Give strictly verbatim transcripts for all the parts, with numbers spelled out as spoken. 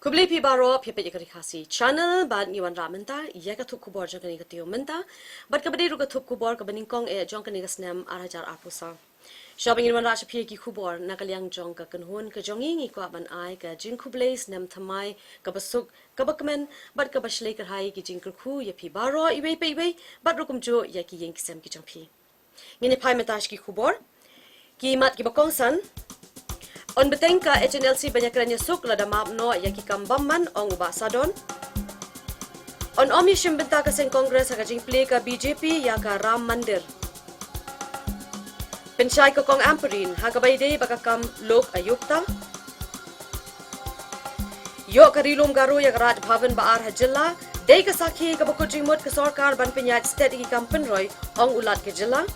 Khublei phi baroh, phi peit ïa ka Ri Khasi Channel, bad ngi wanrah mynta ïa ka thup khubor jong kane ka taïew mynta, bad kaba dei ruh ka thup khubor kaba nyngkong eh jong kane ka snem ar hajar arphew saw. Shuwa ba ngin wanrah sha phi ïa ki khubor na ka liang jong ka kynhun ka jong ngi, ngi kwah ban ai ka jingkhublei snem thymmai kaba suk, kaba kmen, bad kaba shlei kyrhai, ki jingkyrkhu ïa phi baroh iwei pa iwei, bad ruh kumjuh ïa ki ïing ki sem ki jong phi. Ngin ïa phai mynta sha ki khubor. Ki mat kiba kongsan. Yn bteng ka H N L C ban ïakren ïasuk lada map noh ïa ki kam bymman, ong u Bah Sadon. Yn ym ïashim bynta ka seng Congress ha ka jingplie ka B J P ïa ka Ram Mandir. Pynshai ka Kong Ampareen ha kaba ïadei bad ka kam lok ayukta. Ïoh ka Ri Lum Garo ïa ka Raj Bhavan ba ar ha jylla, dei ka sakhi kaba kut jingmut ka sorkar ban pynïaid sted ïa ki kam pynroi, ong u Lat ka jylla.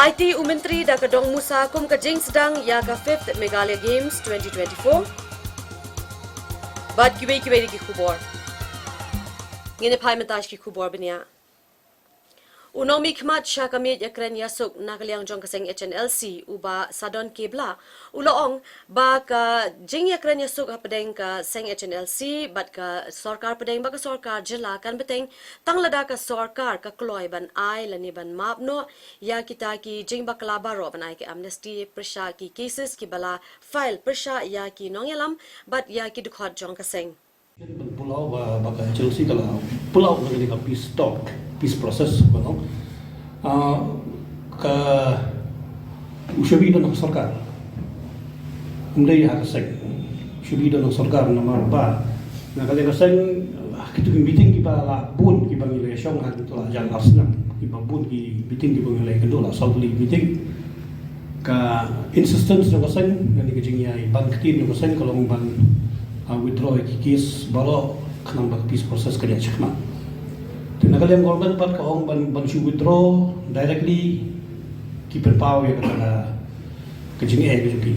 Aiti u Myntri da ka dong musa kum ka jingsdang ïa ka fifth Meghalaya Games twenty twenty-four. Bad kiwei kiwei de ki khubor. Ngin ïa phai mynta sha ki khubor bniah. U nongmihkhmat sha ka miej ïakren ïasuk na ka liang jong ka seng H N L C, u Bah Sadon K Blah, u la ong ba ka jingïakren ïasuk hapdeng ka seng H N L C bad ka sorkar pdeng bad ka sorkar jylla kan bteng tang lada ka sorkar ka kloi ban ai lane ban map noh ïa kita ki jingbakla baroh, ban ai ki amnesty pyrshah ki cases kiba la file pyrshah ïa ki nongïalam bad ïa ki dkhot jong ka seng. Ban pullout ba, ba ka H N L C ka la pullout na kane ka peace talk, peace process, ba long. Ah, ka, u shabi don ha ka sorkar. Ym dei ha ka seng. U shabi don ha ka sorkar namar ba na kane ka seng, ah, kitu ki meeting kiba la bun kiba ngi la shong ha kito la jan ar snem. Kiba bun ki meeting kiba ngi la ïakynduh la saw tylli ki meeting. Ka insistence jong ka seng, lane ka jingïai ban ktien jong ka seng ka long ban, ah, withdraw ïa ki case baroh khnang ba ka peace process kan ïaid shakhmat. Te na ka liang government pat ka ong ban, ban shu withdraw directly, ki pynpaw ïa kata ka, ka jingeh ka jong ki.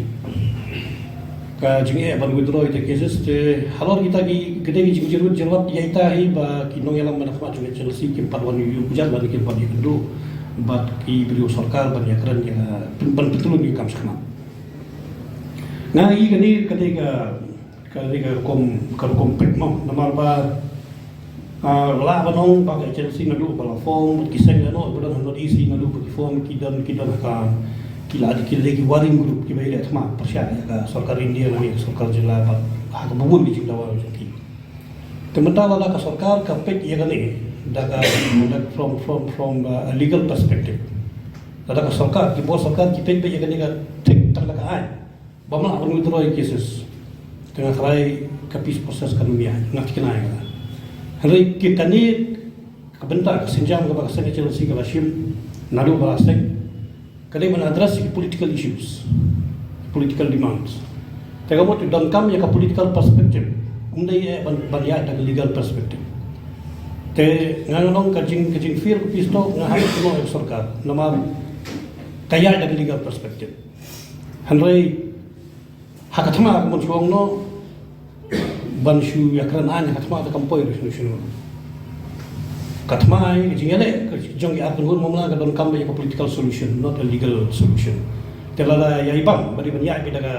Ka jingeh ban withdraw ïa kita ki cases te halor kita ki, ka dei ka jingjyrwit jyrwat ïa ita hi ba ki nongïalam ba na khmat jong ka H N L C kim pat wan ïuh ïuh kjat lane kim pat ïakynduh bad ki briew sorkar ban ïakren ïa, ban pyntlun ïa ki kam shakhmat. Nga ïohi kane ka dei ka, ka dei ka rukom, ka rukom peit mo namar ba, ah, lah ban ong ba ka H N L C naduh ba la form, ki seng lano ba don ha North East naduh ba ki form ki don, ki don ha ka, ki la, ki la dei ki warring group kiba ïaleh thma pyrshah ïa ka sorkar India lane ka sorkar jylla bad ha kaba bun ki jingdawa jong ki. Te mynta lada ka sorkar ka peit ïa kane da ka, da from, from, from, uh, a legal perspective. Lada ka sorkar, ki bor sorkar ki peit, peit ïa kane ka thik tang da ka aiñ ba mlak ban withdraw ïa cases, te nga kyrpad ka peace process kan ym ïaid, nga thikna ïa kata. Hynrei ki, kane ka bynta, ka sienjam kaba ka seng H N L C ka la shim naduh ba la seng, ka dei ban address ïa ki political issues, political demands. Te ka mut donkam ïa ka political perspective, ym dei eh ban, ban ïaid da ka legal perspective. Te nga, nga ong ka jing, ka jingplie ka peace talk nga hap ban kynnoh ïa ka sorkar namar ka ïaid da ka legal perspective. Hynrei ha ka thma ka mon shuh ong noh ban shu ïakren aiñ, ka thma te kam poi ruh shano shano. Ka thma ïa ka jingïaleh ka jong ki ar kynhun mamla ka donkam ïa ka political solution, not a legal solution. Te lada ïa i bang ba dei ban ïaid beit da ka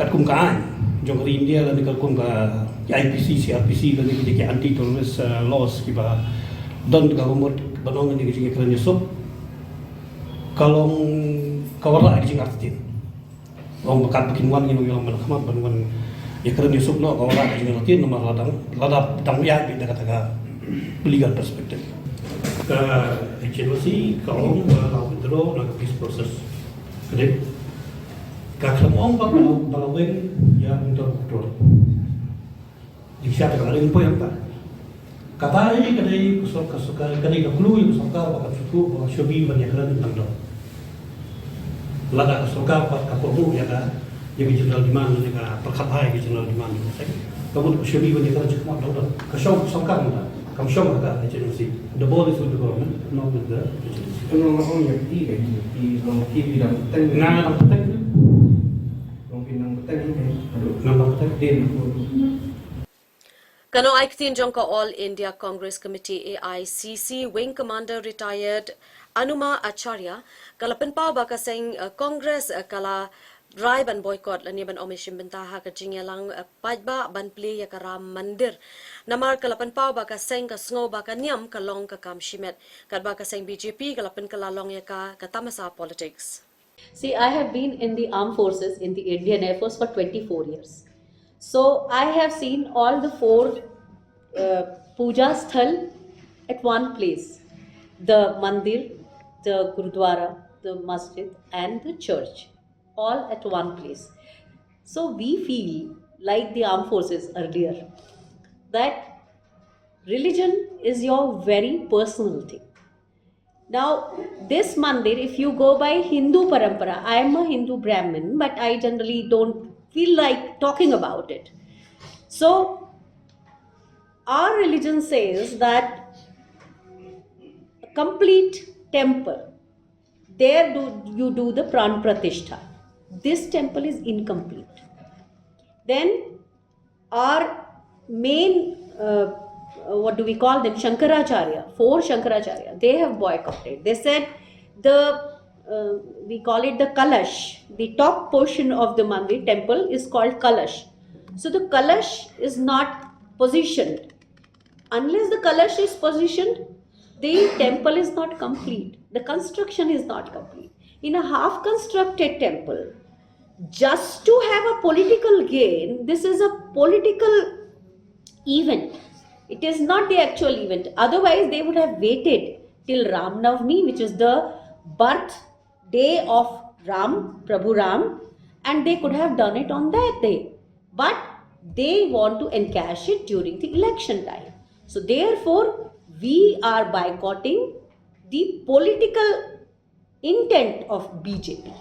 katkum ka aiñ jong ka ri India lane katkum ka I P C, C R P C lane ki, ki anti terrorist, uh, laws kiba don, ka mut ban ong ïa ka jingïakren ïasuk ka long ka wanrah ïa ka jingartatien. Ong ba kat ba kin wan ngi nongïalam ba na khmat ban wan ïakren ïasuk noh ka wanrah ka jingïarap namar la dang, la dang ïaid beit da kata ka legal perspective. Ka H N L C ka ong ba la withdraw na ka peace process. Ka dei ka khlem ong ba, ba la weng ïa uta u doctor. Dei shisha te ka la dei poi hangta. Kata hi ka dei ka sor-, ka sor-, ka dei ka clue ïa ka sorkar ba ka shu, ba ka shu bi ban ïakren tang dong. Lada ka sorkar pat ka pyrshah ïa ka, ïa ka general demand, ïa ka pyrkhat ïa ka general demand ïa ka seng. Ka mut ka shu bi ban ïakren sha khmat dong dong. Ka shong ka sorkar mynta. Kam shong ka H N L C. The ball is with the government, not with the H N L C. Ka nong ong ïa phi ka, ïa phi long phi phi dang teng. Nga dang teng. Long phi dang teng. Aduh. Nga dang teng. Din. Ka nongai ktien jong ka All India Congress Committee, A I C C, Wing Commander Retired Anuma Acharya ka la pynpaw ba ka seng, eh, Congress, eh, ka la rai ban boycott lane ban ym ïashim bynta ha ka jingïalang, eh, paidbah ban plie ïa ka Ram Mandir. Namar ka la pynpaw ba ka seng ka sngew ba ka niam ka long ka kam shimet. Katba ka seng B J P ka la pynkylla long ïa ka ka tamasa politics. See, I have been in the armed forces in the Indian Air Force for twenty-four years. So I have seen all the four uh, puja sthal at one place, the mandir, the gurdwara, the masjid, and the church, all at one place. So we feel, like the armed forces earlier, that religion is your very personal thing. Now, this mandir, if you go by Hindu parampara, I am a Hindu Brahmin, but I generally don't feel like talking about it. So, our religion says that a complete temple, there do you do the pran pratishtha. This temple is incomplete. Then our main, uh, uh, what do we call them, Shankaracharya, four Shankaracharya, they have boycotted. They said the, uh, we call it the kalash, the top portion of the mandir temple is called kalash. So the kalash is not positioned. Unless the kalash is positioned, the temple is not complete. The construction is not complete. In a half constructed temple, just to have a political gain, this is a political event. It is not the actual event. Otherwise, they would have waited till Ram Navami, which is the birth day of Ram, Prabhu Ram, and they could have done it on that day. But they want to encash it during the election time. So therefore, we are boycotting the political intent of B J P.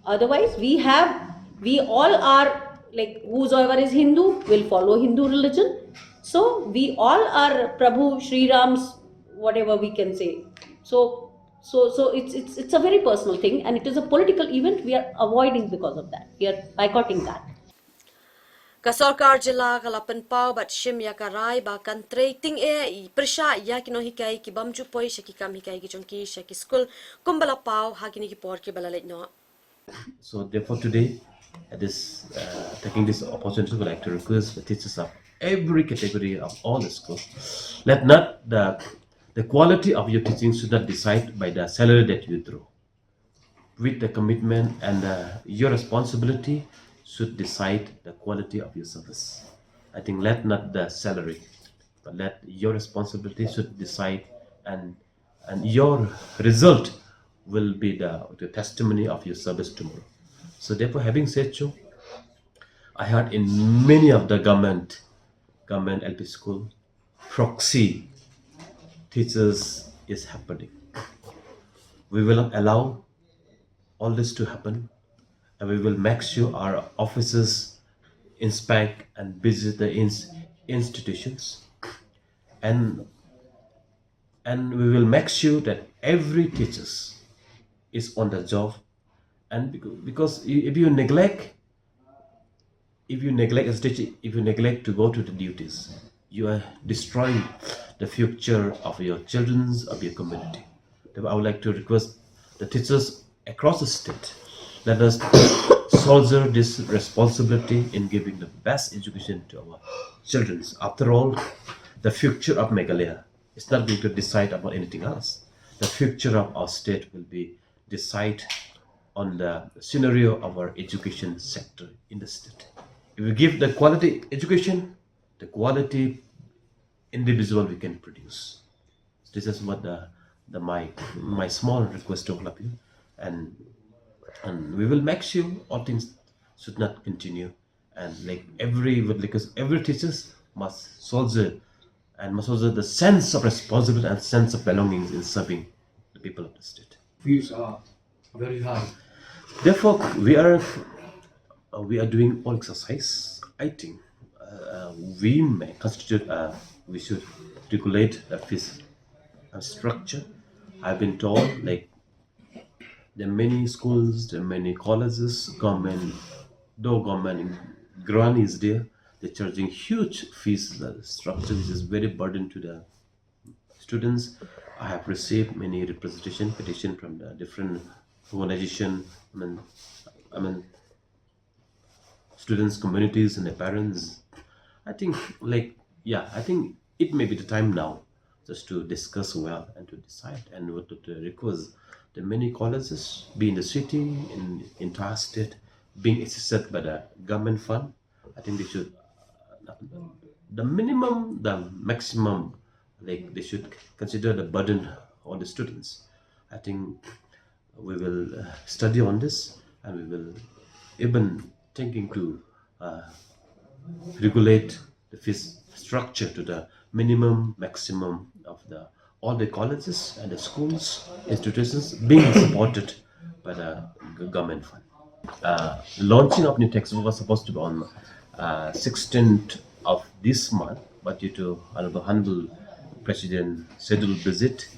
Otherwise, we have, we all are, like, whosoever is Hindu will follow Hindu religion. So we all are Prabhu Shri Ram's, whatever we can say. So, so, so it's, it's, it's a very personal thing, and it is a political event we are avoiding because of that. We are boycotting that. Ka sorkar jylla ka la pynpaw bad shim ïa ka rai ba kan trei tyngeh pyrshah ïa ki nonghikai ki bym ju poi sha ki kam hikai ki jong ki sha ki skul kumba la paw ha kine ki por kiba la leit noh. So therefore today, at this, uh, taking this opportunity, I would like to request the teachers of every category of all the schools, let not the, the quality of your teaching should not decide by the salary that you draw. With the commitment and, uh, your responsibility should decide the quality of your service. I think let not the salary, but let your responsibility should decide, and and your result will be the, the testimony of your service tomorrow. So therefore, having said so, I heard in many of the government, government L P school, proxy teachers is happening. We will not allow all this to happen, and we will make sure our officers inspect and visit the ins- institutions, and and we will make sure that every teachers is on the job. And because, because if you neglect, if you neglect as a teacher, if you neglect to go to the duties, you are destroying the future of your children's, of your community. Therefore, I would like to request the teachers across the state, let us shoulder this responsibility in giving the best education to our children. After all, the future of Meghalaya is not going to decide about anything else. The future of our state will be decide on the scenario of our education sector in the state. If we give the quality education, the quality individual we can produce. This is what the, the my my small request to all of you, and and we will make sure all things should not continue, and like every, because every teachers must soldier and must also the sense of responsibility and sense of belonging in serving the people of the state. Fees are very high. Therefore, we are uh, we are doing all exercise. I think uh, we may constitute. Uh, we should regulate the fees uh, structure. I've been told, like, there are many schools, there are many colleges, government, though government grant is there, they're charging huge fees. The structure, which is very burden to the students. I have received many representation petition from the different organization. I mean, I mean, students' communities and the parents. I think, like, yeah, I think it may be the time now just to discuss well and to decide and what to, to request the many colleges, be in the city, in entire state, being assisted by the government fund. I think they should, uh, the minimum, the maximum, like, they should consider the burden on the students. I think we will, uh, study on this, and we will even thinking to, uh, regulate the fees structure to the minimum, maximum of the all the colleges and the schools, institutions being supported by the g- government fund. Uh, the launching of new textbook was supposed to be on, uh, sixteenth of this month, but due to Honorable Honorable President scheduled visit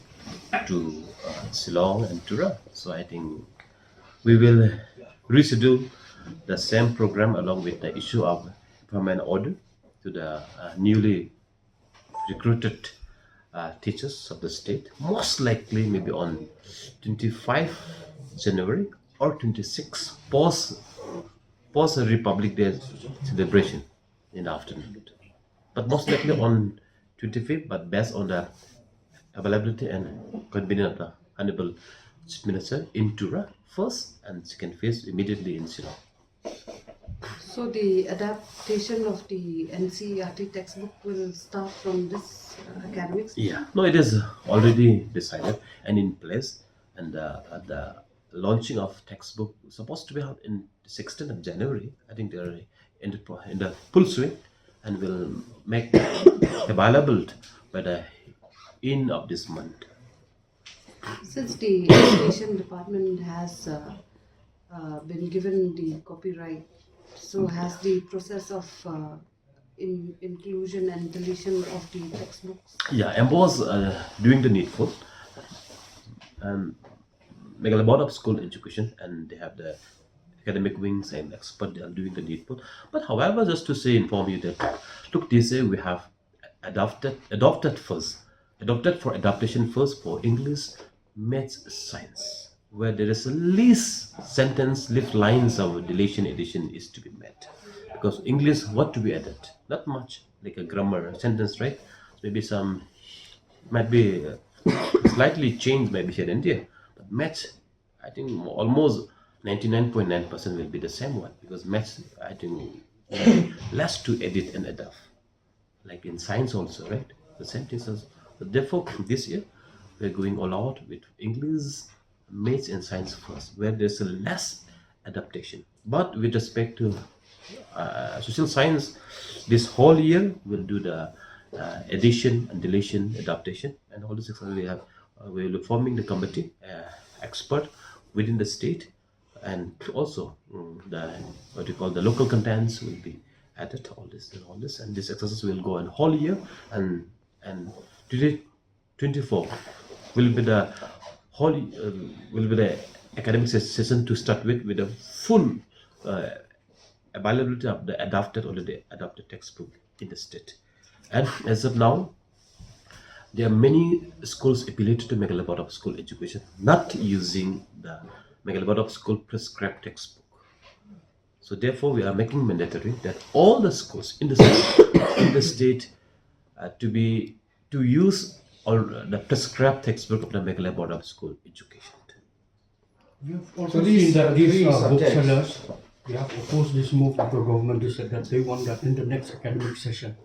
to, uh, Shillong and Tura, so I think we will reschedule the same program along with the issue of appointment order to the, uh, newly recruited, uh, teachers of the state. Most likely, maybe on twenty-five January or twenty-six, post post Republic Day celebration in the afternoon. But most likely on twenty-fifth, but based on the availability and convenience of the Honorable Chief Minister in Tura first, and second phase immediately in Shillong. So the adaptation of the N C E R T textbook will start from this, uh, academic session? Yeah, no, it is already decided and in place, and the, the launching of textbook is supposed to be held in the sixteenth of January. I think they're in the, pro- in the full swing, and will make available by the end of this month. Since the education department has, uh, uh, been given the copyright, so has the process of, uh, in inclusion and deletion of the textbooks? Yeah, MBOSE, uh, doing the needful, and Meghalaya Board of School Education, and they have the academic wings and expert, they are doing the needful. But however, just to say, inform you that, look, this year we have adopted adopted first adopted for adaptation first for English, maths, science, where there is a least sentence, least lines of deletion addition is to be made. Because English, what do we add? Not much, like a grammar, a sentence, right? Maybe some, might be, uh, slightly changed, maybe here and there. But maths, I think almost ninety-nine point nine percent will be the same one, because maths, I think, less to edit and adapt. Like in science also, right? The same thing. So, so therefore, this year we're going all out with English, maths, and science first, where there's a less adaptation. But with respect to, uh, social science, this whole year we'll do the, uh, addition and deletion, adaptation, and all this exercise we have. Uh, we'll be forming the committee, uh, expert within the state, and also, mm, the, what you call, the local contents will be added. All this and all this, and this exercise will go on whole year, and and twenty twenty-four will be the whole, uh, will be the academic ses- session to start with, with a full, uh, availability of the adapted, already adapted textbook in the state. And as of now, there are many schools affiliated to Meghalaya Board of School Education not using the Meghalaya Board of School prescribed textbook. So therefore, we are making mandatory that all the schools in the state, in the state, uh, to be to use all the prescribed textbook of the Meghalaya Board of School Education. We have also so these, seen that these uh, booksellers, they have opposed this move of the government. They said that they want that in the next academic session.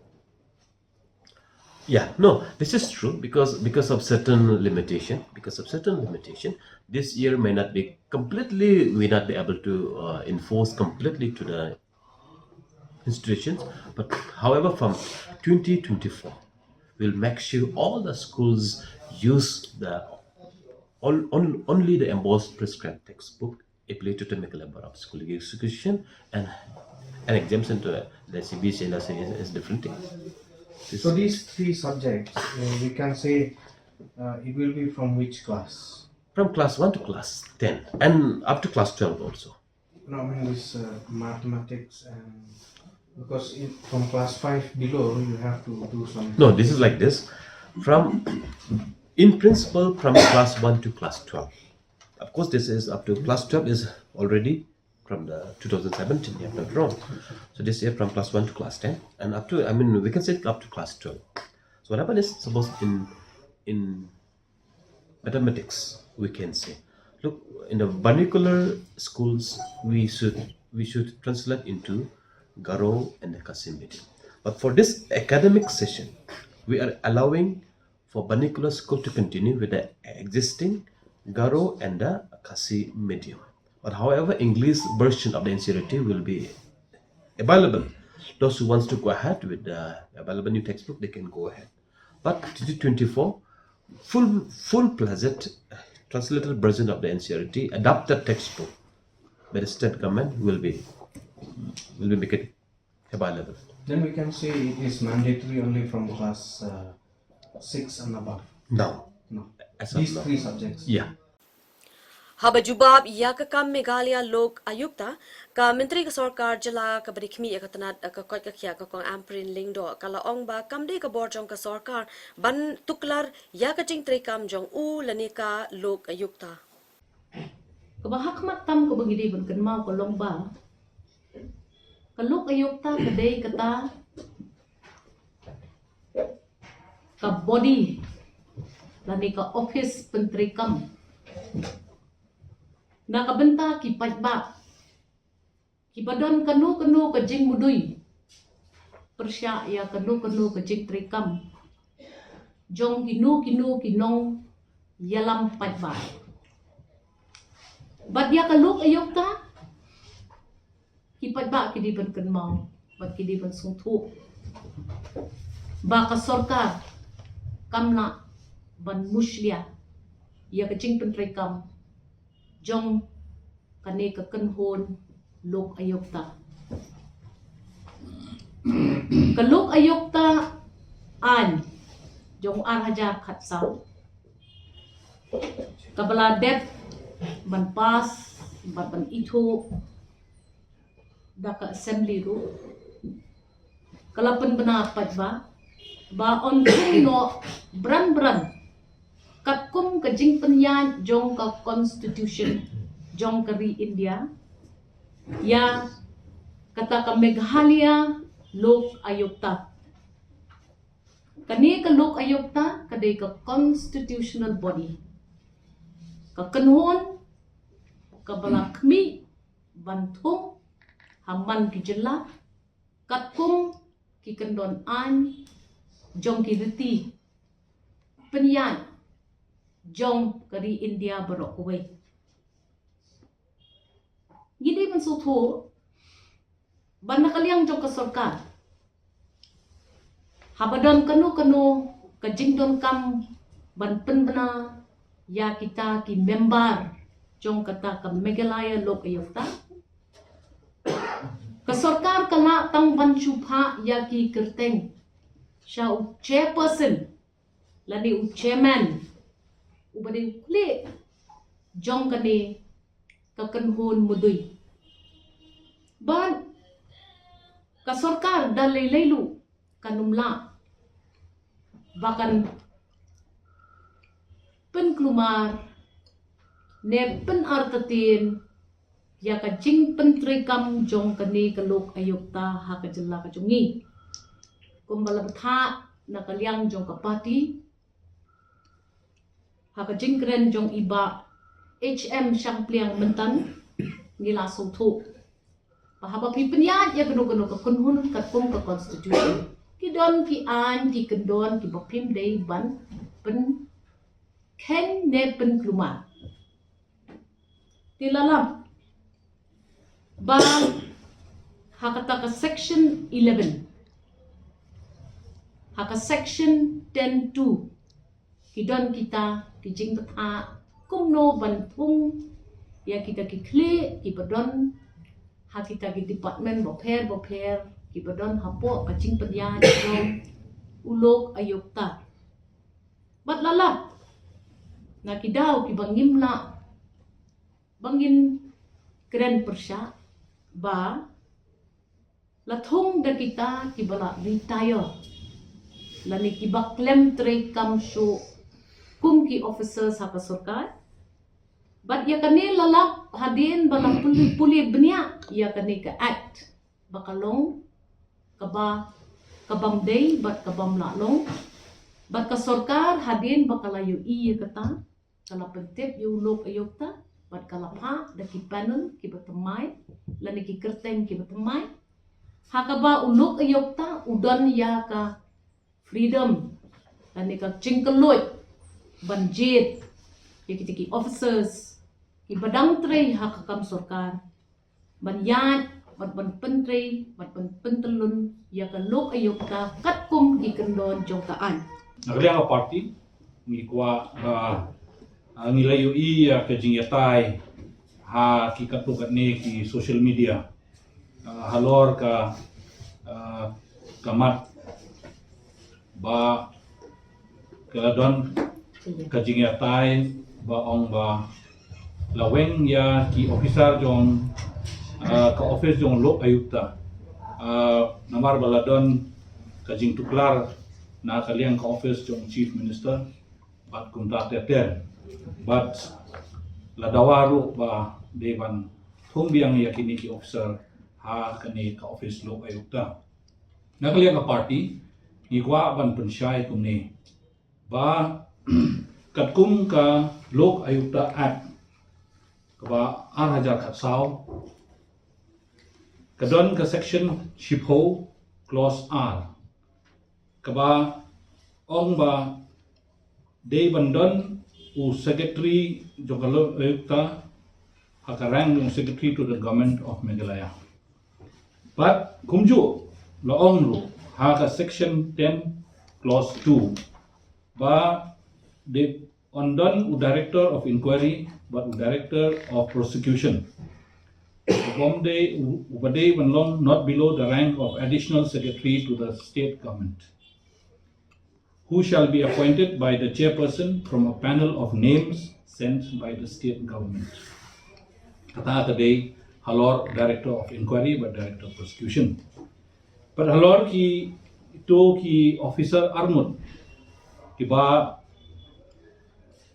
Yeah, no, this is true, because because of certain limitation, because of certain limitation, this year may not be completely, we not be able to, uh, enforce completely to the institutions. But however, from twenty twenty-four, we'll make sure all the schools use the all, on, only the embossed prescribed textbook affiliated to Meghalaya Board of School Education, and an exemption to the C B S E and the C S E is different thing. So these three subjects, uh, we can say, uh, it will be from which class? From class one to class ten and up to class twelve also. No, I mean this, uh, mathematics and because in, from class five below you have to do some. No, this is like this. From, in principle, from class one to class twelve. Of course, this is up to class twelve is already from the two thousand seventeen, if I'm not wrong. So this year from class one to class ten, and up to, I mean, we can say up to class twelve. So what happened is, suppose in in mathematics, we can say, look, in the vernacular schools, we should we should translate into Garo and the Khasi medium. But for this academic session, we are allowing for vernacular school to continue with the existing Garo and the Khasi medium. But however, English version of the N C E R T will be available. Those who wants to go ahead with the available new textbook, they can go ahead. But twenty twenty-four, full full-fledged translated version of the N C E R T adapted textbook by the state government will be will be made available. Then we can say it is mandatory only from class uh, six and above. Now, No. As of These now. Three subjects. Yeah. Haba jubab ïa ka kam Meghalaya Lok Ayukta, ka Myntri ka Sorkar Jylla kaba dei khmih ïa ka tnad ka koit ka khiah, ka Kong Ampareen Lyngdoh, ka la ong ba kam dei ka bor jong ka sorkar ban tuklar ïa ka jingtrei kam jong u lane ka Lok Ayukta. Kaba hakhmat tam kaba ngi dei ban kynmaw ka long ba ka Lok Ayukta ka dei kata ka body lane ka office pyntreikam na ka bynta ki paidbah kiba don kano kano ka jingmudui pyrshah ïa kano kano ka jingtreikam jong kino kino ki nongïalam paidbah. Bad ïa ka Lok Ayukta, ki paidbah ki dei ban kynmaw bad ki dei ban sngewthuh ba ka sorkar kam lah ban mushlia ïa ka jingpyntreikam jong kane ka kynhun Lok Ayukta. Ka Lok Ayukta aiñ jong u ar hajar khatsaw kaba la dep ban pass bad ban ithuh da ka assembly ruh ka la pynbna pat ba ba yn thung noh bran bran katkum ka jingpynïaid jong ka constitution jong ka ri India ïa kata ka Meghalaya Lok Ayukta. Kane ka Lok Ayukta ka dei ka constitutional body, ka kynhun kaba la khmih ban thung ha man ki jylla katkum ki kyndon aiñ jong ki riti pynïaid jong ka ri India baroh kawei. Ngi dei ban sngewthuh ba na ka liang jong ka sorkar haba don kano kano ka jingdonkam ban pynbna ïa kita ki member jong kata ka Meghalaya Lok Ayukta, ka sorkar ka lah tang ban shu phah ïa ki kyrteng sha u chairperson lane u chairman uba dei u khlieh jong kane ka kynhun mudui. Bad ka sorkar da lei lei ruh kan ym lah ba kan pynkulmar ne pynartatien ïa ka jingpyntreikam jong kane ka Lok Ayukta ha ka jylla ka jong ngi. Kumba la bthah na ka liang jong ka party ha ka jingkren jong i Bah H M Shangpliang mynta ngi la sngewthuh ba haba phi pynïaid ïa kano kano ka kynhun katkum ka constitution, ki don ki aiñ, ki kyndon kiba phim dei ban pynkheiñ ne pynkulmar. Te la lap ba ha kata ka section eleven, ha ka section ten two, ki don kita ki jingbthah kumno ban thung ïa kita ki khlieh kiba don ha kita ki department bapher bapher kiba don hapoh ka jingpynïaid jong u Lok Ayukta. Bad la lap na ki daw kiba ngim lah ba ngin kren pyrshah ba la thung da kita kiba la retire lane kiba khlem treikam shuh kum ki officers ha ka sorkar. Bad ïa kane la lap hadien ba la pule, pule bniah ïa kane ka act ba ka long kaba, ka bym dei bad ka bym lah long. Bad ka sorkar hadien ba ka la ïohi ïa kata, ka la pyntip ïa u lok ayukta bad ka la phah da ki panel kiba thymmai lane ki kyrteng kiba thymmai, ha kaba u lok ayukta u don ïa ka freedom lane ka jingkylluid ban jied ïa kita ki officers kiba dang trei ha ka kam sorkar ban ïaid bad ban pyntrei bad ban pyntyllun ïa ka lok ayukta katkum ki kyndon jong ka aiñ. Na ka liang ka party ngi kwah ba, ah, ngi la ïohi ïa ka jingïatai ha ki katto katne ki social media, ah, halor ka, ah, ka mat ba ka la don ka jingïatai ba ong ba la weng ïa ki officer jong, ah, ka office jong lok ayukta, ah, namar ba la don ka jingtuklar na ka liang ka office jong chief minister bad kumta ter ter, bad la dawa ruh ba dei ban thung biang ïa kine ki officer ha kane ka office lok ayukta. Na ka liang ka party ngi kwah ban pynshai kumne ba katkum ka Lok Ayukta Act kaba ar hajar khatsaw, ka don ka section shiphew, clause ar, kaba ong ba dei ban don u secretary jong ka Lok Ayukta ha ka rank jong secretary to the government of Meghalaya. Bad kumjuh la ong ruh ha ka section ten, clause two, ba dei ban don u director of inquiry bad u director of prosecution, uba dei, uba dei ban long not below the rank of additional secretary to the state government, who shall be appointed by the chairperson from a panel of names sent by the state government. Kata ka dei halor director of inquiry bad director of prosecution. Bad halor kito ki officer arngut kiba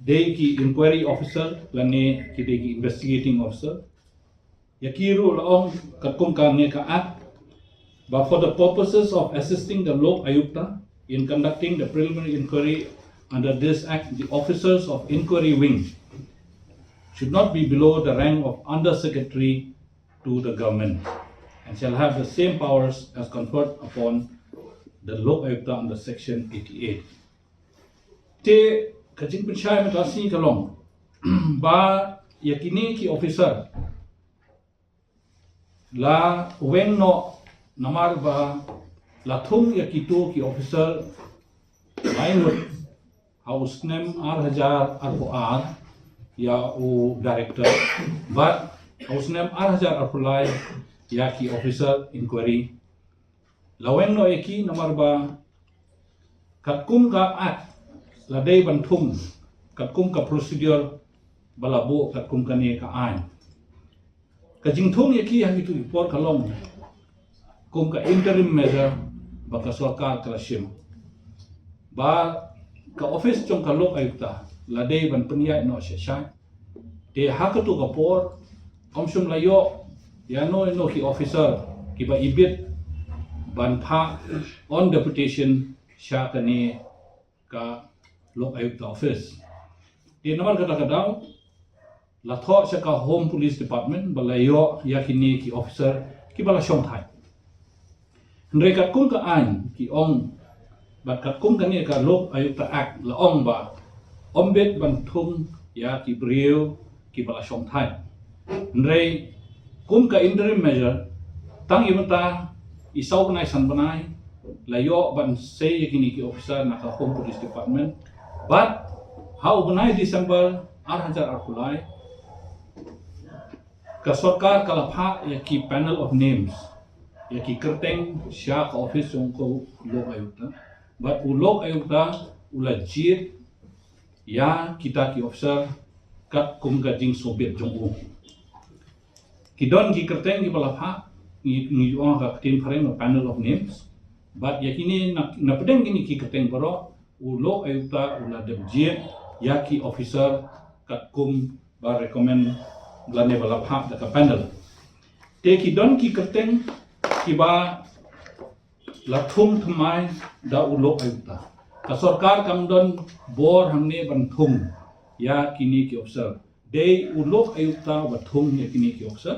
dei ki inquiry officer lane ki dei ki investigating officer, ïa ki ruh la ong katkum kane ka Act ba for the purposes of assisting the Lok Ayukta in conducting the preliminary inquiry under this Act, the officers of inquiry wing should not be below the rank of under secretary to the government and shall have the same powers as conferred upon the Lok Ayukta under section eighty-eight. Te ka jingpynshai mynta ka sngi ka long ba ïa kine ki officer la weng noh namar ba la thung ïa kito ki officer lai ngut ha u snem ar hajar arphew ar ïa u director, bad ha u snem ar hajar arphew lai ïa ki officer inquiry. La weng noh ïa ki namar ba katkum ka Act la dei ban thung katkum ka procedure ba la buh katkum kane ka aiñ. Ka jingthung ïa ki ha kito ki por ka long kum ka interim measure ba ka sorkar ka la shim, ba ka office jong ka Lok Ayukta la dei ban pynïaid noh sha sha. Te ha kato ka por ym shym la ïoh ïa no ïa no ki officer kiba ibit ban phah on deputation sha kane ka Lok Ayukta office. Te namar kata ka daw la thoh sha ka Home Police Department ba la ïoh ïa kine ki officer kiba la shongthait. Hynrei katkum ka aiñ ki ong bad katkum kane ka Lok Ayukta Act la ong ba ym bit ban thung ïa ki briew kiba la shongthait. Hynrei kum ka interim measure tang ïa mynta i saw bnai san bnai la ïoh ban sei ïa kine ki officer na ka Home Police Department. Bad ha u bnai December ar hajar arphew lai ka sorkar ka la phah ïa ki panel of names, ïa ki kyrteng sha ka office jong u Lok Ayukta. Bad u Lok Ayukta u la jied ïa kita ki officer katkum ka jingsngewbit jong u. Ki don ki kyrteng kiba la phah, ngi, ngi ong ha ka ktien phareng panel of names. Bad ïa kine na, na pdeng kine ki kyrteng baroh u Lok Ayukta u la dep jied ïa ki officer katkum ba recommend lane ba la phah da ka panel. Te ki don ki kyrteng kiba la thung thymmai da u lok ayukta. Ka sorkar kam don bor hangne ban thung ïa kine ki officer. Dei u lok ayukta ba thung ïa kine ki officer.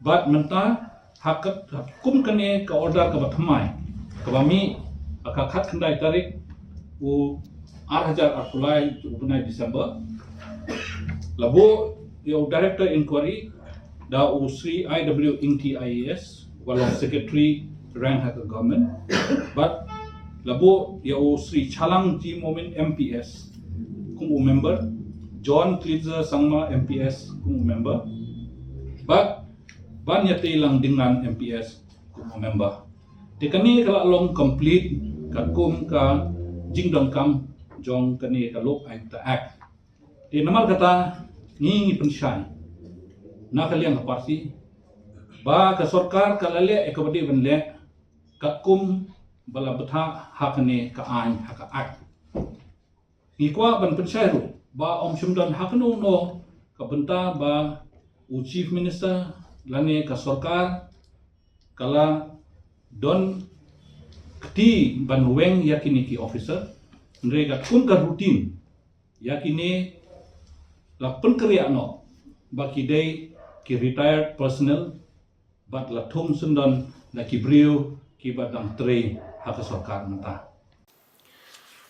Bad mynta ha ka, ha kum kane ka order kaba thymmai, kaba mih ha ka khatkhyndai tarik u ar hajar arphew lai u bnai December, la buh ïa u director inquiry da u Sri I W Ingti I A S, uba long secretary rank ha ka government. Bad la buh ïa u Sri Chalang G Momin M P S kum u member, John Cleaver Sangma M P S kum u member, bad Banïateilang Dinglan M P S kum u member. Te kane ka la long complete katkum ka jingdonkam jong kane ka Lok Ayukta Act. Te namar kata ngi, ngi pynshai na ka liang ka party ba ka sorkar ka la leh ïa kaba dei ban leh katkum ba la bthah ha kane ka aiñ, ha ka Act. Ngi kwah ban pynshai ruh ba ym shym don ha kano kano ka bynta ba u Chief Minister lane ka sorkar ka la don kti ban weng ïa kine ki officer. Hynrei katkum ka routine ïa kine la pynkynriah noh ba ki dei ki retired personnel bad la thung syndon da ki briew kiba dang trei ha ka sorkar mynta.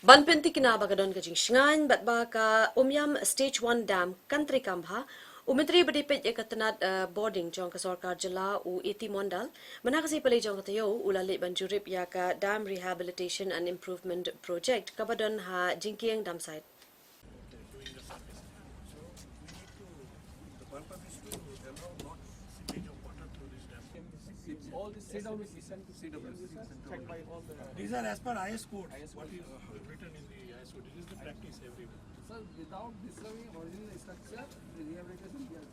Ban pyntikna ba ka don ka jingshngaiñ bad ba ka Umiam Stage One Dam kan treikam bha, u Myntri ba dei peit ïa ka tnat, eh, bording jong ka sorkar jylla u A T Mondal mynta ka sngi palei jong ka taïew u la leit ban jurip ïa ka Dam Rehabilitation and Improvement Project kaba don ha Jingkieng Dam Site. All this C W C sent to C W C. These are as per I S code. What is written in the I S code? It is the practice everywhere. Sir, without disturbing original structure, the rehabilitation we are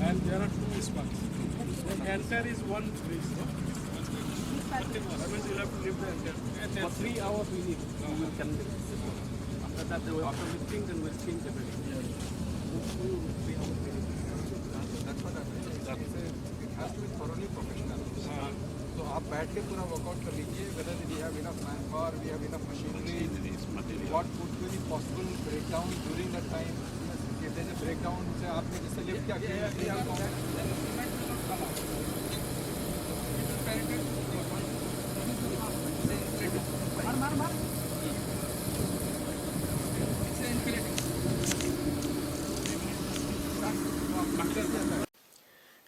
And there are two spans. The anchor is one bridge, no? That means you'll have to lift the anchor. For three hours we need. We will convey. After that, they will, after lifting, then we'll change the bedding. That's what I mean. It has to be thoroughly professional. So आप बैठ के पूरा वर्कआउट कर लीजिए, whether we have enough manpower, we have enough machinery, what could be the possible breakdown during that time. If there's a breakdown, से आपने जिससे लिफ्ट किया,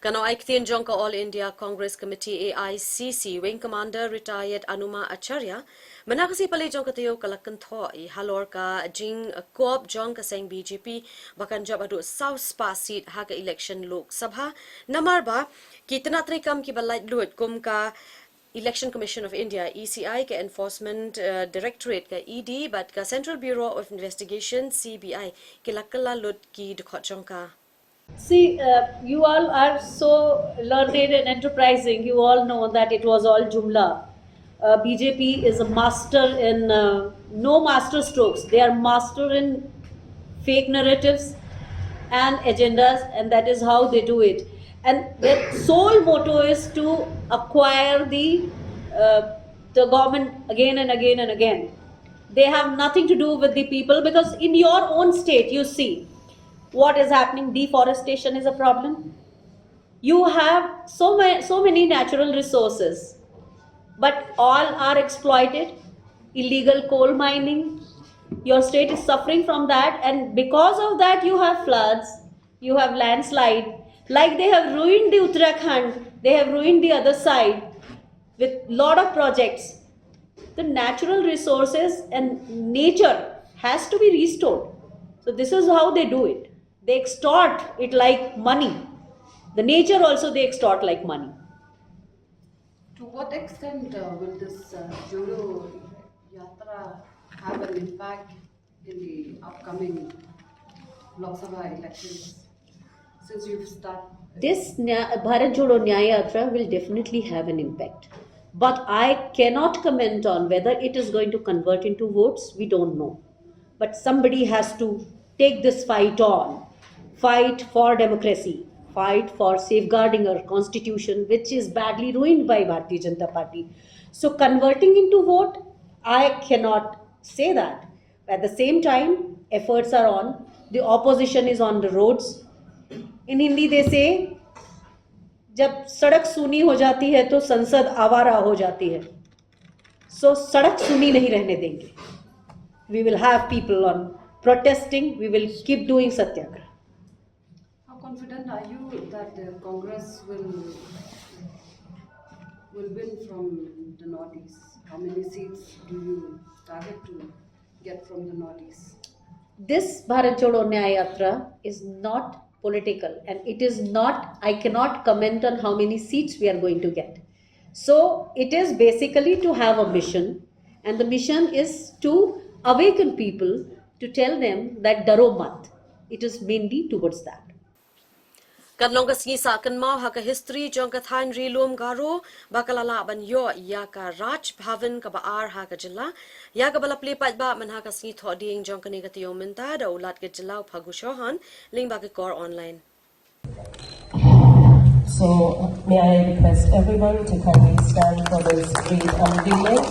Ka nongai ktien jong ka All India Congress Committee, A I C C, Wing Commander Retired Anuma Acharya, mynta ka sngi palei jong ka taïew ka la kynthoh ïa halor ka jingkup jong ka seng B J P ba kan jop haduh saw spah seat ha ka election Lok Sabha, namar ba ki tnat treikam kiba laitluid kum ka Election Commission of India, E C I, ka Enforcement, eh, Directorate, ka E D, bad ka Central Bureau of Investigation, C B I, ki la kylla lut ki dkhot jong ka. See, uh, you all are so learned and enterprising. You all know that it was all jumla. Uh, B J P is a master in, uh, no master strokes. They are master in fake narratives and agendas, and that is how they do it. And their sole motto is to acquire the, uh, the government again and again and again. They have nothing to do with the people, because in your own state, you see what is happening. Deforestation is a problem. You have so many, so many natural resources, but all are exploited. Illegal coal mining, your state is suffering from that, and because of that, you have floods, you have landslide. Like they have ruined the Uttarakhand, they have ruined the other side with lot of projects. The natural resources and nature has to be restored. So this is how they do it. They extort it like money. The nature also they extort like money. To what extent, uh, will this, uh, Jodo Yatra have an impact in the upcoming Lok Sabha elections? Since you've started. This Nya- Bharat Jodo Nyay Yatra will definitely have an impact. But I cannot comment on whether it is going to convert into votes. We don't know. But somebody has to take this fight on. Fight for democracy. Fight for safeguarding our constitution, which is badly ruined by Bharatiya Janata Party. So converting into vote, I cannot say that. At the same time, efforts are on. The opposition is on the roads. In Hindi, they say, जब सड़क सूनी हो जाती है तो संसद आवारा हो जाती है. So सड़क सूनी नहीं रहने देंगे. We will have people on protesting. We will keep doing सत्याग्रह. How confident are you that the Congress will will win from the Northeast? How many seats do you target to get from the Northeast? This Bharat Jodo Nyay Yatra is not political, and it is not, I cannot comment on how many seats we are going to get. So it is basically to have a mission, and the mission is to awaken people, to tell them that daro mat. It is mainly towards that. Kan long ka sngi sah kynmaw ha ka history jong ka thaiñ ri lum Garo ba ka la lah ban ïoh ïa ka Raj Bhavan kaba ar ha ka jylla, ïa kaba la plie paidbah mynha ka sngi Thohdieng jong kane ka taïew mynta da u Lat ka jylla u Phagu Chauhan lyngba ka kor online. So, may I request everyone to kindly stand for this great unveiling.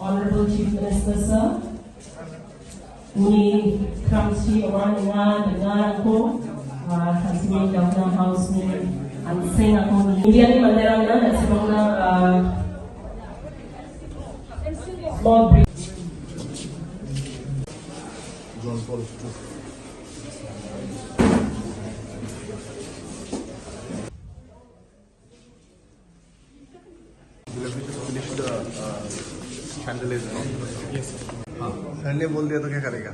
Honorable Chief Minister Sir, ngi kram shi wan nga da nga ko, ah, kram shi Governor House ni an seng ako ni. India ni mandera na na sibang na, ah, small break. We'll have to just finish the, uh, chandeliers, no? Yes, sir. हाँ, sir ने बोल दिया तो क्या करेगा?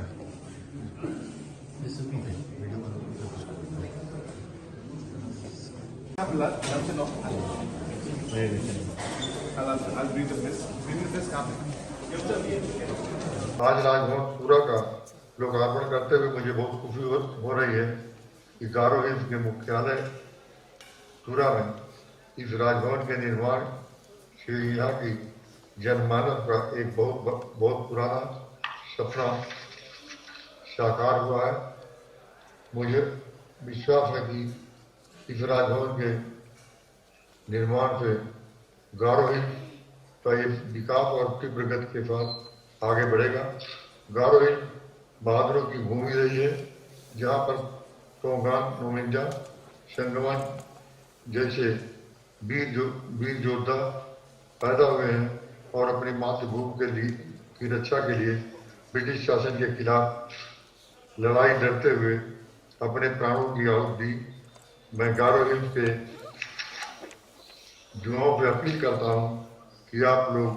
Have lunch, lunch, no? I'll, I'll bring the mess. Bring the mess, come. आज राजभवन पूरा का लोकार्पण करते हुए मुझे बहुत खुशी हो, हो रही है कि गारो हिल्स के मुख्यालय तुरा में इस राजभवन के निर्माण से यहाँ की जनमानस का एक बहुत, बहुत पुराना सपना साकार हुआ है। मुझे विश्वास है कि इस राजभवन के निर्माण से गारो हिल्स का ये विकास और तीव्र गति के साथ आगे बढ़ेगा। गारो हिल्स बहादुरों की भूमि रही है, जहाँ पर तोंगान, नोमिंजा, संगमान जैसे वीर जो, वीर योद्धा पैदा हुए हैं और अपनी मातृभूमि के लिए, की रक्षा के लिए ब्रिटिश शासन के खिलाफ लड़ाई लड़ते हुए अपने प्राणों की आहुति दी। मैं गारो हिल्स के युवाओं से अपील करता हूँ कि आप लोग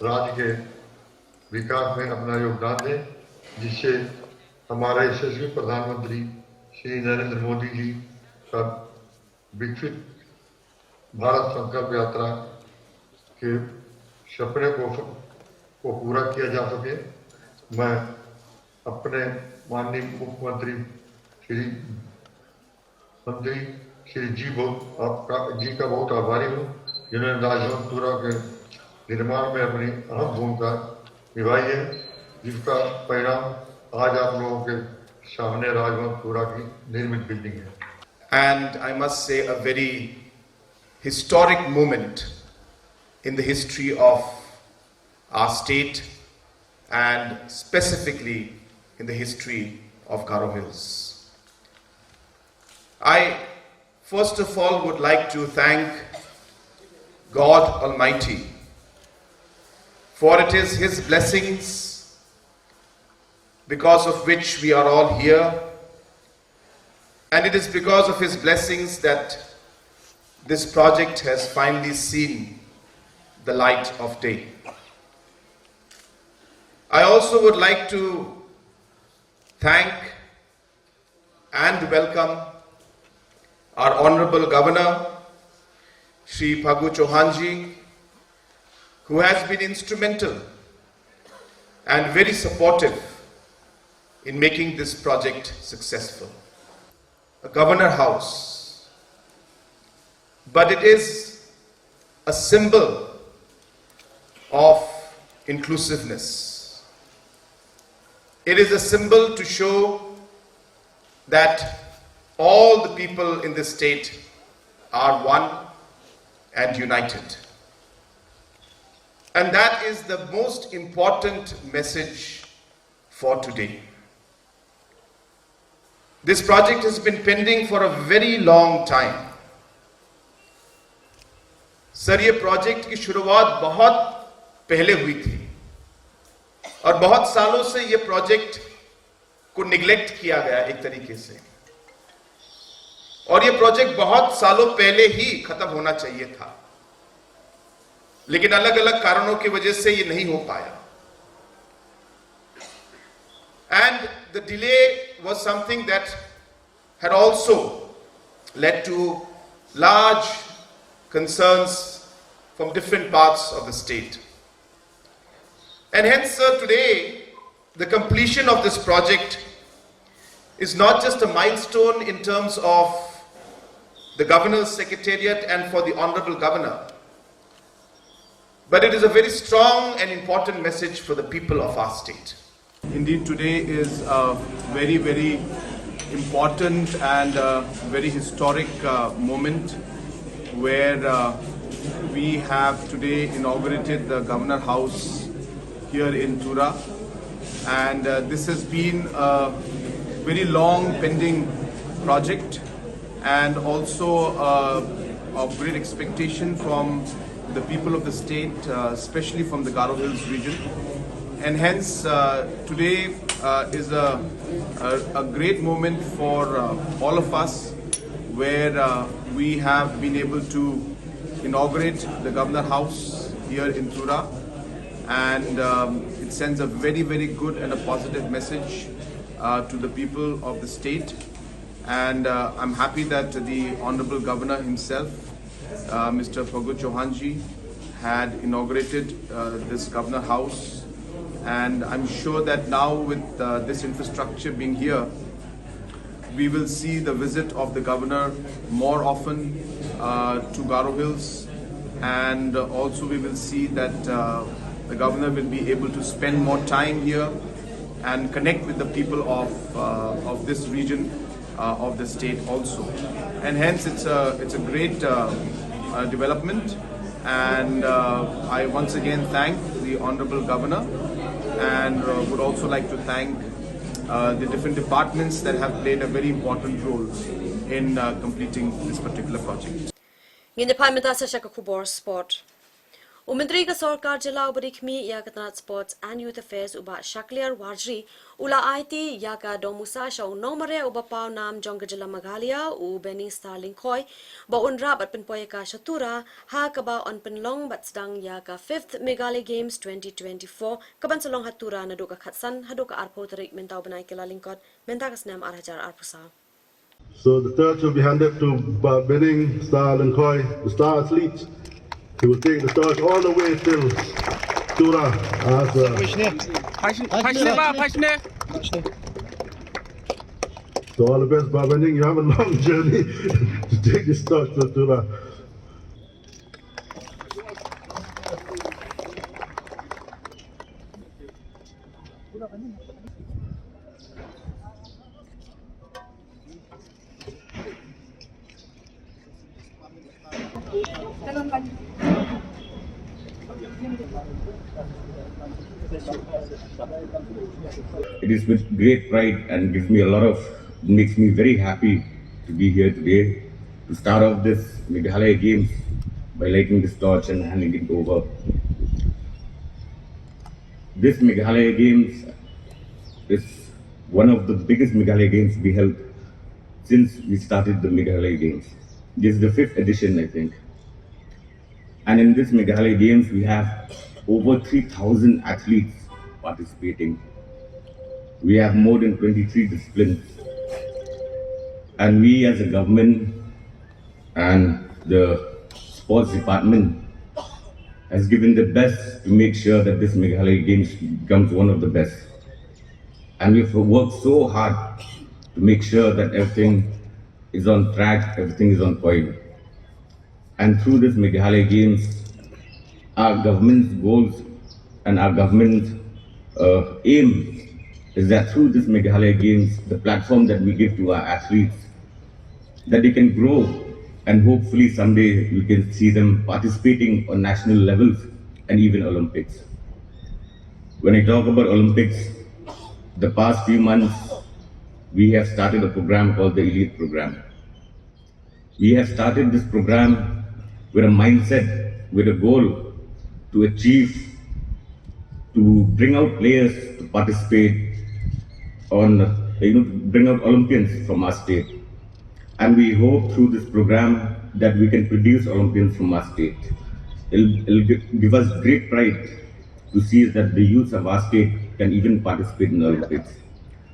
राज्य के विकास में अपना योगदान दें, जिससे हमारे यशस्वी प्रधानमंत्री श्री नरेंद्र मोदी जी का विकसित भारत संकल्प यात्रा के सपने को, को पूरा किया जा सके। मैं अपने माननीय मुख्यमंत्री श्री मंत्री श्री जी बहुत आपका, जी का बहुत आभारी हूँ, जिन्होंने राजभवन तुरा के निर्माण में अपनी अहम भूमिका निभाई है, जिसका परिणाम आज आप लोगों के सामने राजभवन तुरा की निर्मित बिल्डिंग है। And I must say, a very historic moment in the history of our state and specifically in the history of Garo Hills. I, first of all, would like to thank God Almighty, for it is His blessings because of which we are all here. And it is because of his blessings that this project has finally seen the light of day. I also would like to thank and welcome our Honorable Governor, Shri Phagu Chauhan ji, who has been instrumental and very supportive in making this project successful. A Governor House, but it is a symbol of inclusiveness. It is a symbol to show that all the people in the state are one and united. And that is the most important message for today. This project has been pending for a very long time. सर, ये प्रोजेक्ट की शुरुआत बहुत पहले हुई थी और बहुत सालों से ये प्रोजेक्ट को निग्लेक्ट किया गया एक तरीके से, और ये प्रोजेक्ट बहुत सालों पहले ही खत्म होना चाहिए था, लेकिन अलग-अलग कारणों की वजह से ये नहीं हो पाया। And the delay was something that had also led to large concerns from different parts of the state. And hence, sir, today, the completion of this project is not just a milestone in terms of the Governor's Secretariat and for the Honorable Governor, but it is a very strong and important message for the people of our state. Indeed, today is a very, very important and a very historic uh, moment where uh, we have today inaugurated the Governor House here in Tura. And uh, this has been a very long pending project and also uh, of great expectation from the people of the state, uh, especially from the Garo Hills region. And hence, uh, today uh, is a, a, a great moment for uh, all of us, where uh, we have been able to inaugurate the Governor House here in Tura. And um, it sends a very, very good and a positive message uh, to the people of the state. And uh, I'm happy that the Honorable Governor himself, uh, Mister Phagu Chauhan ji, had inaugurated uh, this Governor House. And I'm sure that now, with uh, this infrastructure being here, we will see the visit of the governor more often uh, to Garo Hills, and uh, also we will see that uh, the governor will be able to spend more time here and connect with the people of, uh, of this region, uh, of the state also. And hence, it's a, it's a great uh, uh, development. And uh, I once again thank the Honorable Governor and uh, would also like to thank uh, the different departments that have played a very important role in uh, completing this particular project. Ngin ïa phai mynta sa sha ka khubor sport. U Myntri ka Sorkar Jylla uba ri khmih ïa ka tnat Sports and Youth Affairs u Bah Shakliar Warjri u la aiti ïa ka dong musa sha u nongmareh uba paw nam jong ka jylla Meghalaya u Benny Star Lyngkhoi ba un rah bad pynpoi ïa ka sha Tura ha kaba yn pynlong bad sdang ïa ka fifth Meghalaya Games twenty twenty-four kaban sa long ha Tura naduh ka khatsan haduh ka arphew tarik mynta u bnai Kyllalyngkot mynta ka snem ar hajar arphew saw. So the torch will be handed to Bah Benny Star Lyngkhoi, the star athlete. He will take the torch all the way till Tura as a So all the best, Bah Benny. You have a long journey to take this torch to Tura. It is with great pride and gives me a lot of, makes me very happy to be here today to start off this Meghalaya Games by lighting this torch and handing it over. This Meghalaya Games is one of the biggest Meghalaya Games to be held since we started the Meghalaya Games. This is the fifth edition, I think. And in this Meghalaya Games, we have over three thousand athletes participating. We have more than twenty-three disciplines. And we as a government and the sports department has given the best to make sure that this Meghalaya Games becomes one of the best. And we've worked so hard to make sure that everything is on track, everything is on point. And through this Meghalaya Games, our government's goals and our government's uh, aim is that through this Meghalaya Games, the platform that we give to our athletes, that they can grow, and hopefully someday we can see them participating on national levels and even Olympics. When I talk about Olympics, the past few months we have started a program called the Elite Program. We have started this program with a mindset, with a goal to achieve, to bring out players to participate on, you know, to bring out Olympians from our state. And we hope through this program that we can produce Olympians from our state. It'll, it'll gi- give us great pride to see that the youths of our state can even participate in the Olympics.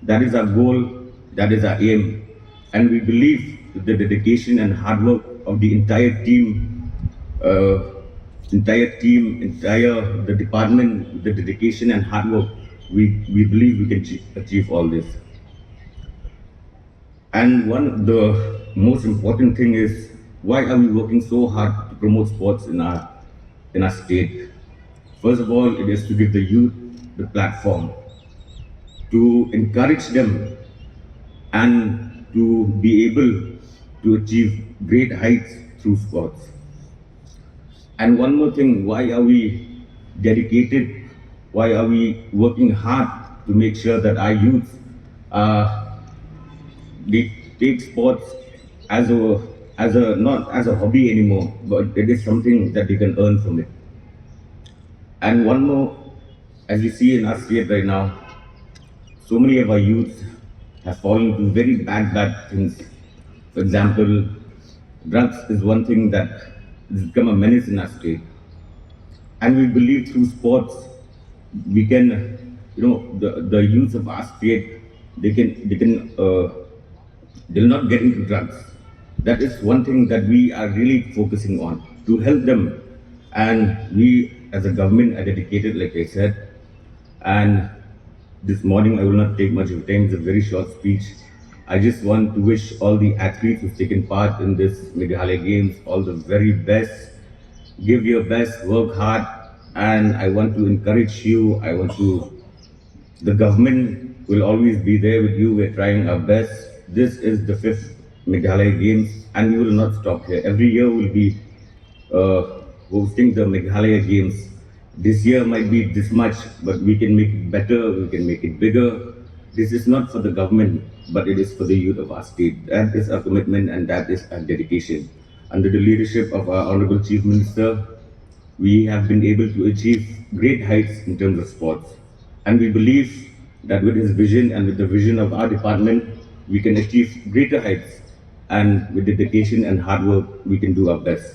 That is our goal, that is our aim, and we believe with the dedication and hard work of the entire team, uh, entire team, entire the department, with the dedication and hard work, we, we believe we can achieve, achieve all this. And one of the most important thing is, why are we working so hard to promote sports in our in our state? First of all, it is to give the youth the platform to encourage them and to be able to achieve great heights through sports. And one more thing, why are we dedicated? Why are we working hard to make sure that our youth uh, they take sports as a as a not as a hobby anymore, but it is something that they can earn from it. And one more, as you see in our state right now, so many of our youths have fallen into very bad, bad things. For example, drugs is one thing that has become a menace in our state. And we believe through sports, we can, you know, the, the youth of our state, they can, they can, uh, they'll not get into drugs. That is one thing that we are really focusing on to help them. And we, as a government, are dedicated, like I said. And this morning, I will not take much of time. It's a very short speech. I just want to wish all the athletes who've taken part in this Meghalaya Games all the very best. Give your best, work hard, and I want to encourage you. I want to the government will always be there with you. We're trying our best. This is the fifth Meghalaya Games, and we will not stop here. Every year we'll be uh, hosting the Meghalaya Games. This year might be this much, but we can make it better, we can make it bigger. This is not for the government, but it is for the youth of our state. That is our commitment and that is our dedication. Under the leadership of our Honorable Chief Minister, we have been able to achieve great heights in terms of sports. And we believe that with his vision and with the vision of our department, we can achieve greater heights. And with dedication and hard work, we can do our best.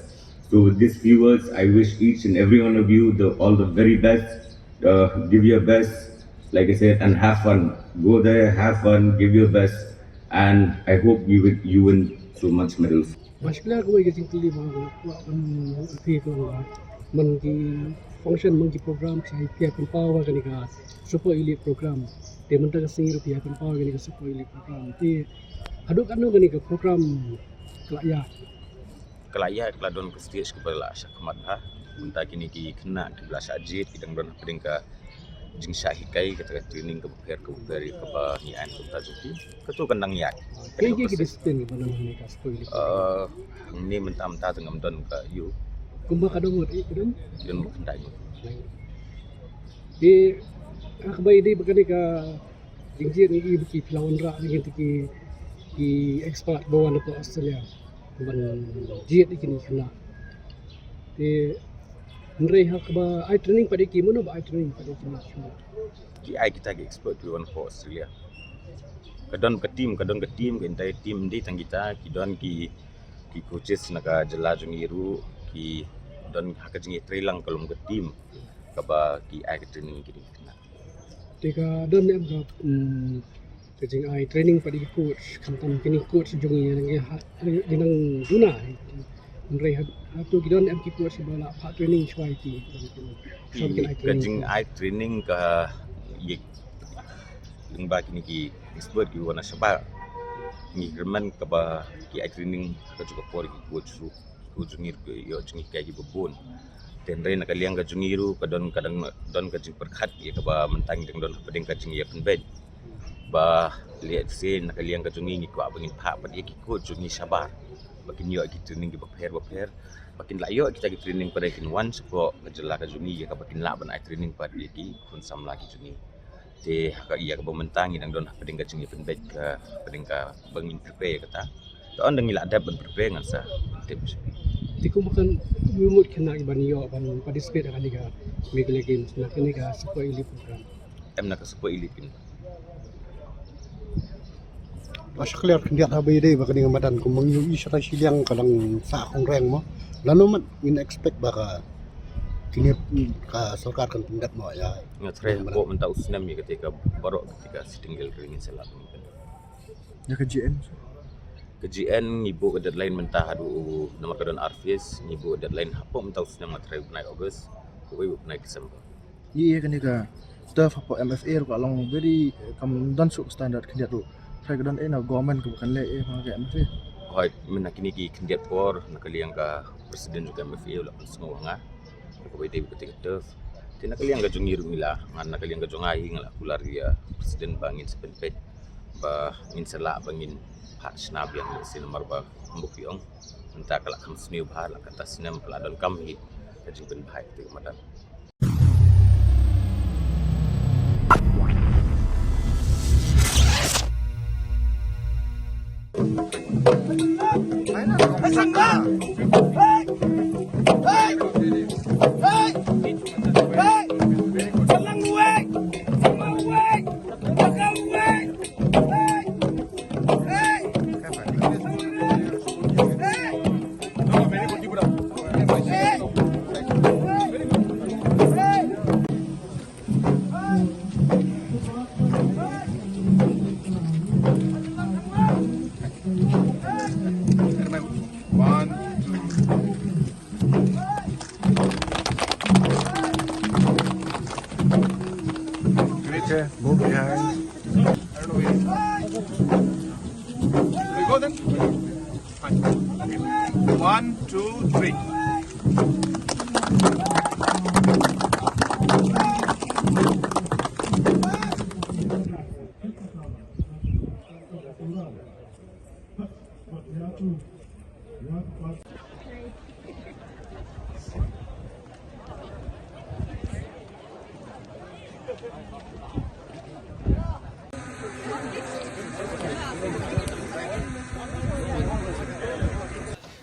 So, with these few words, I wish each and every one of you the, all the very best. Uh, give your best, like I said, and have fun. Go there, have fun, give your best, and I hope you win, you win so much medals. Ba shikla kawei ka jingkylli ba nga kwah ban ïathuh ka long ba man ki function, man ki program sa ïa pynpaw ha kane ka Super Elite Program. Te mynta ka sngi ruh phi ïa pynpaw ha kane ka Super Elite Program. Te haduh katno kane ka program ka la ïaid? Ka la ïaid, ka la don ka stage kaba la shah khmat bha. Mynta kine ki khynnah kiba la shah jied ki dang don hapdeng ka jingshah hikai, kata ka training kaba pher kaba pher ïa kaba ngi ai na ka bynta jong ki. Kato kan dang ïaid. Kaei kaei ki discipline kiba don hangne ka Super Elite? Uh, hangne mynta mynta te ngam don ka ïoh. Kumba ka don ngut ïa ki don? Ki don ba khyndai ngut. Te ha kaba ïadei bad kane ka jingjied ngi ïohi ba ki phi la wanrah ngi te ki, ki expert ba wan na Australia ban jied ïa kine ki khynnah. Te hynrei ha kaba ai training pat ïa ki, mano ba ai training pat ïa kine ki khynnah? Ki ai kita ki expert kiba wan na Australia. Ka don ka team, ka don ka team, ka entire team, ym dei tang kita, ki don ki, ki coaches na ka jylla jong ngi ruh, ki don ha ka jingïatreilang ka long ka team kaba ki ai ka training ïa ki dei kane. Te ka don em ka, mm, ka jingai training pat ïa ki coach, khamtam kine coach jong ngi nang ha, nang duna. Hynrei ha, hato ki don em ki coach ba la phah training shuwa ïa ki. Ki, ka jingai training ka ïa lyngba kine ki expert ki wan na shabar. Ngi kyrmen kaba ki ai training ha kajuh ka por ki coach ruh. Ki coach jong ngi ruh ki ïoh jinghikai kiba bun. Te hynrei na ka liang ka jong ngi ruh ka don, ka don, don ka jingpyrkhat ïa kaba mynta ngi dang don hapdeng ka jingïapynbeit. Ba lehse na ka liang ka jong ngi ngi kwah ba ngin phah pat ïa ki coach jong ngi shabar ba kin ïoh ki training kiba pher ba pher, ba kin lah ïoh kita ki training pat, kin wan shapoh ka jylla ka jong ngi ïa kaba kin lah ban ai training pat ïa ki khun samla ki jong ngi. Te ha ka, ïa kaba mynta ngi dang don hapdeng ka jingïapynbeit, ka hapdeng kaba ngin prepare ïa kata. Te ynda ngi lah dep ban prepare ngan sa tip. Te kumba kan mut khynnah kiban ïoh ban participate ha kane ka Meghalaya Games na kane ka Super Elite program? Em, na ka Super Elite pyn. Ba sha clear khyndiat haba ïadei bad kane ka madan, kumba ngi ïohi shata shiliang ka dang sah khongryng mo. Lano mat ngin expect ba ka, kine ka sorkar kan pyndep mo ïa. Nga thrang hapoh mynta u snem ïa kata ka baroh kata ka sitting gallery ngin sa lah. Ïa ka G N. Ka G N ngi buh ka deadline mynta haduh u, namar ka don ar phase, ngi buh ka deadline hapoh mynta u snem, nga thrang u bnai August, kawei u bnai December. Ïa kane ka turf hapoh M F A ruh ka long very, eh, kam don shuh standard khyndiat ruh. Trai ka don, eh, na government kaba kan leh, eh, ha ka M F A. Hooid, mynta kine ki khyndiat por na ka liang ka president jong ka M F A u la pynsngew ha nga kaba ïadei bad kata ka turf. Te na ka liang ka jong ngi ruh ngi la, ngan na ka liang ka jong nga hi nga la kular ïa president ba ngin sa pynpeit ba ngin sa lah ba ngin phah shna biang lehse namar ba kumba phi ong mynta ka la kham sniew bha, la kata snem ka la donkam hi ka jingpynbha ïa kata ka madan. One, two. Okay, move behind. We go then. Fine. One, two, three.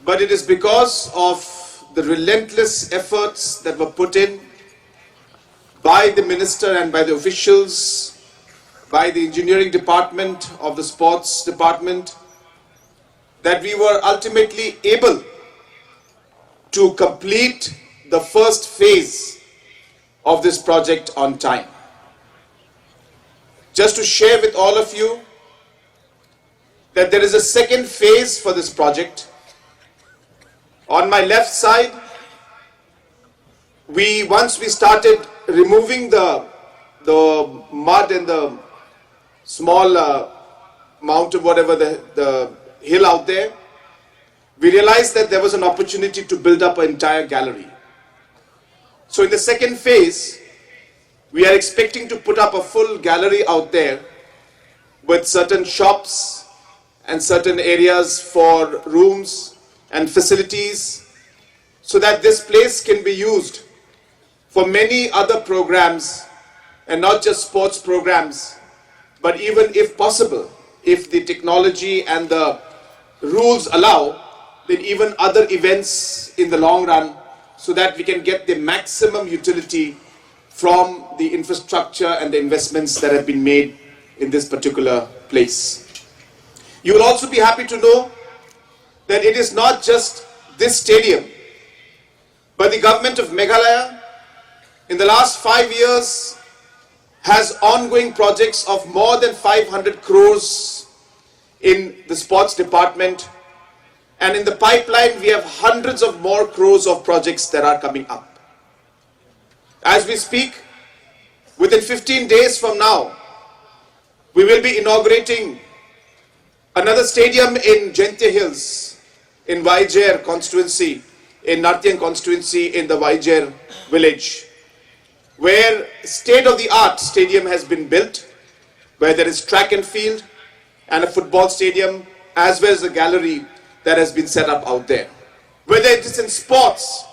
But it is because of the relentless efforts that were put in by the minister and by the officials, by the engineering department of the sports department, that we were ultimately able to complete the first phase of this project on time. Just to share with all of you that there is a second phase for this project. On my left side, we, once we started removing the, the mud and the small, uh, mountain, whatever the, the hill out there, we realized that there was an opportunity to build up an entire gallery. So in the second phase, we are expecting to put up a full gallery out there with certain shops and certain areas for rooms and facilities, so that this place can be used for many other programs, and not just sports programs, but even, if possible, if the technology and the rules allow, then even other events in the long run, so that we can get the maximum utility from the infrastructure and the investments that have been made in this particular place. You will also be happy to know that it is not just this stadium, but the government of Meghalaya in the last five years has ongoing projects of more than five hundred crores in the sports department. And in the pipeline, we have hundreds of more crores of projects that are coming up. As we speak, within fifteen days from now, we will be inaugurating another stadium in Jaintia Hills, in Wahiajer constituency, in Nartiang constituency, in the Wahiajer village, where state-of-the-art stadium has been built, where there is track and field and a football stadium, as well as a gallery that has been set up out there. Whether it is in sports,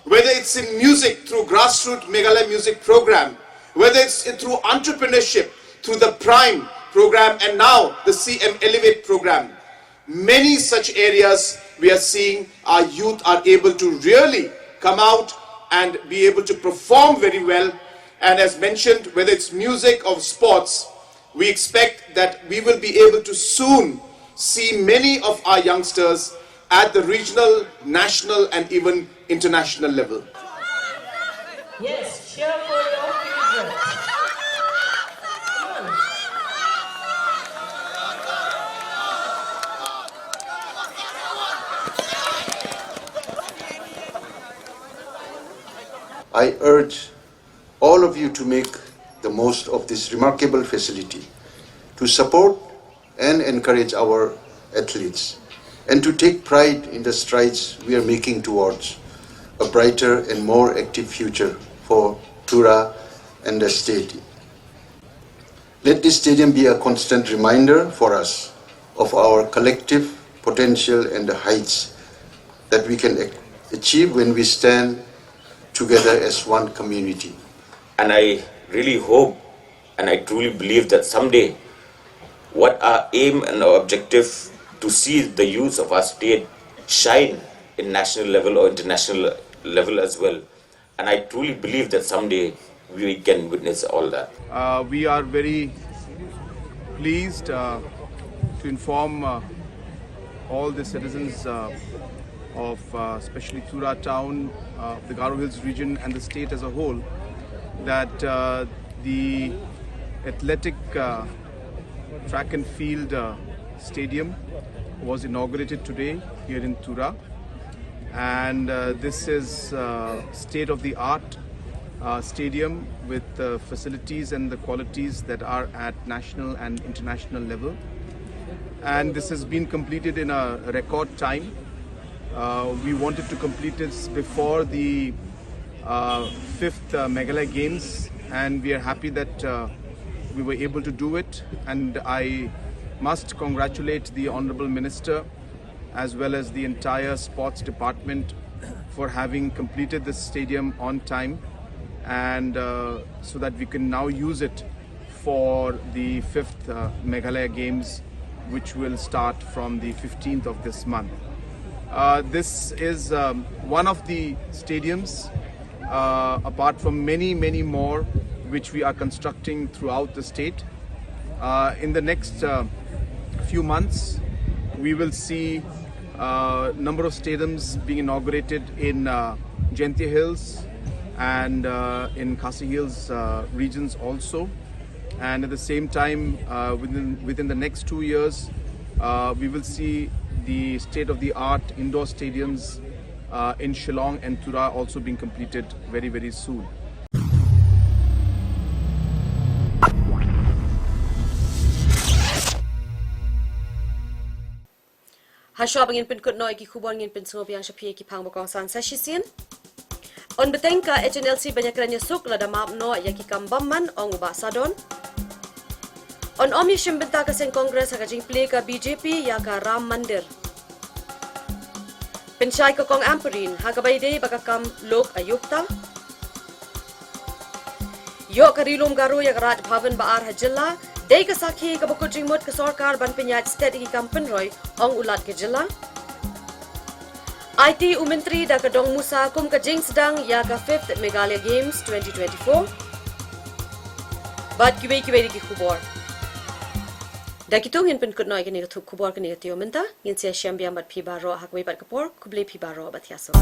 whether it's in music through grassroots Meghalaya Music Program, whether it's in, through entrepreneurship through the Prime Program and now the C M Elevate Program, many such areas we are seeing our youth are able to really come out and be able to perform very well. And as mentioned, whether it's music or sports, we expect that we will be able to soon see many of our youngsters at the regional, national, and even international level. Yes, cheer for your favorite. Come on. I urge all of you to make the most of this remarkable facility to support and encourage our athletes and to take pride in the strides we are making towards a brighter and more active future for Tura and the state. Let this stadium be a constant reminder for us of our collective potential and the heights that we can ac- achieve when we stand together as one community. And I really hope and I truly believe that someday what our aim and our objective to see the youth of our state shine in national level or international level as well. And I truly believe that someday we can witness all that. Uh, we are very pleased uh, to inform uh, all the citizens uh, of uh, especially Tura town, uh, the Garo Hills region and the state as a whole that uh, the athletic uh, track and field uh, stadium was inaugurated today here in Tura. And uh, this is uh, state-of-the-art uh, stadium with the facilities and the qualities that are at national and international level. And this has been completed in a record time. Uh, we wanted to complete this before the uh, fifth uh, Meghalaya Games, and we are happy that uh, we were able to do it. And I must congratulate the Honorable Minister as well as the entire sports department for having completed this stadium on time, and uh, so that we can now use it for the fifth uh, Meghalaya Games, which will start from the fifteenth of this month. Uh, this is um, one of the stadiums, uh, apart from many, many more, which we are constructing throughout the state. Uh, in the next uh, few months, we will see a number of stadiums being inaugurated in uh, Jaintia Hills and uh, in Khasi Hills uh, regions also. And at the same time, uh, within, within the next two years, uh, we will see the state-of-the-art indoor stadiums uh, in Shillong and Tura also being completed very, very soon. Hashwa ba ngin pynkut noh ïa ki khubor, ngin pynsngewbiang sha phi ïa ki phang ba kongsan sa shisien. Yn bteng ka H N L C ban ïakren ïasuk lada map noh ïa ki kam bymman, ong u Bah Sadon. Yn ym ïashim bynta ka seng Congress ha ka jingplie ka B J P ïa ka Ram Mandir. Pynshai ka Kong Ampareen ha kaba ïadei bad ka kam Lok Ayukta. Ïoh ka Ri-lum Garo ïa ka Raj Bhavan ba ar ha jylla, dei ka sakhi kaba kut jingmut ka sorkar ban pynïaid stet ïa ki kam pynroi, ong u Lat ka jylla. Aiti u Myntri da ka dong musa kum ka jingsdang ïa ka fifth Meghalaya Games twenty twenty-four. Bad kiwei kiwei de ki khubor. Da kito ngin pynkut noh ïa kane ka thup khubor kane ka taïew mynta. Ngin sa ïashem biang bad phi baroh ha kawei pat ka por. Khublei phi baroh bad thiah suk.